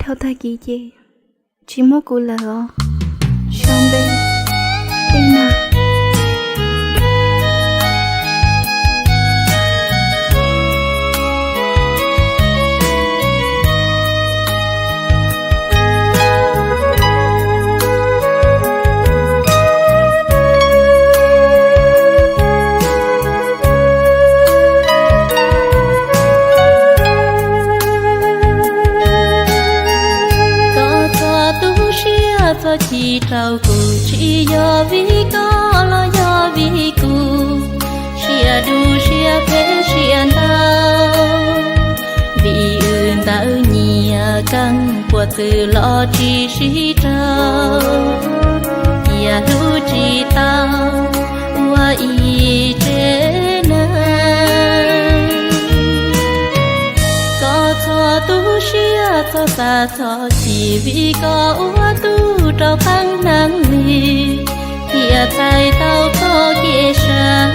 Thaum tag kis ces tsis muab kuv lawm os. Sau npe, Tina. Koj txhob tu siab txhob chim rau kuv, tsis yog vim koj los yog vim kuv, siab dub siab phem siab ntau. Vim wb ntawd nyias keej puas txwv los tsis sib raug, cia hlub tsis tau ua ib tsev neeg. Koj txhob tu siab txhob xav txhob chim, vim koj ua tub rov qeeb hneev li, thiaj txhais tau txoj kev sai.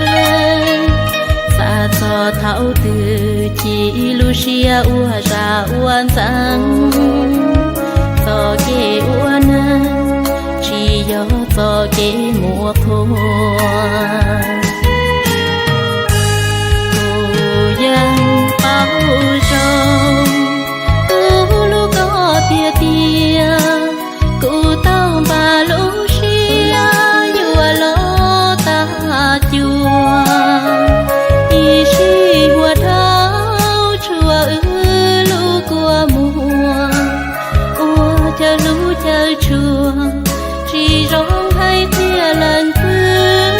Xav txog thaum twg chim lub siab ua zaj ua ntxeev, txoj kev ua neeg tsis yog txoj kev muaj qhua. Kuv yeej paub zoo, kuv hlub koj tiag tiag, kuv tau npaj lub siab yuav los tag cuag, ib sij huam dhau tshuav wb lub kua muag, ua chaw hlub chaw tshua tsis zoo hais qhia leej twg.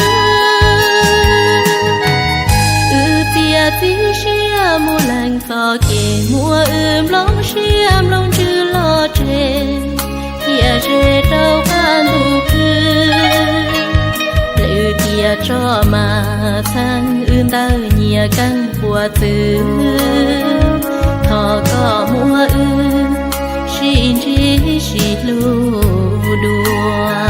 Wb txiav txim siab mus lees txoj kev muaj, wb nplooj siab nplooj ntsws los tseg, thiaj ze rau qab ntuj khwb. Lwm tiam tso mas txheej wb ntawd nyias keej puas txwv, thov koj muab wb sib ntsib sib hlub dua.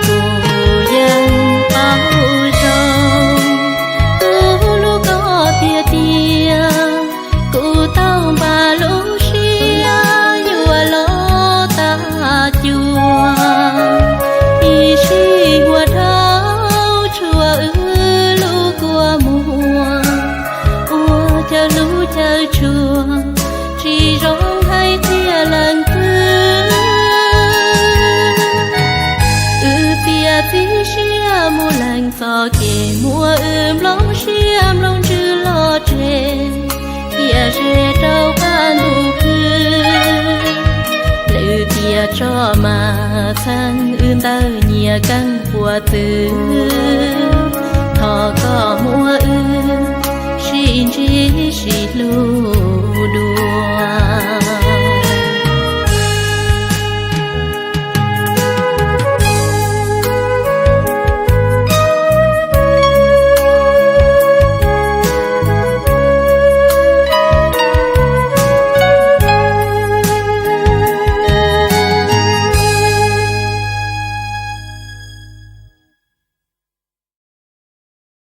Kuv yeej paub zoo, kuv hlub koj tiag tiag, kuv tau npaj lub siab yuav los tag cuag, ib sij huam dhau tshuav wb lub kua muag, ua chaw hlub chaw tshua tsis zoo hais qhia leej twg. Wb txiav txim siab mus lees txoj kev muaj, wb nplooj siab nplooj ntsws los tseg, thiaj ze rau qab ntuj khwb. Lwm tiam tso mas txheej wb ntawd nyias keej puas txwv, thov koj muab wb sib ntsib sib hlub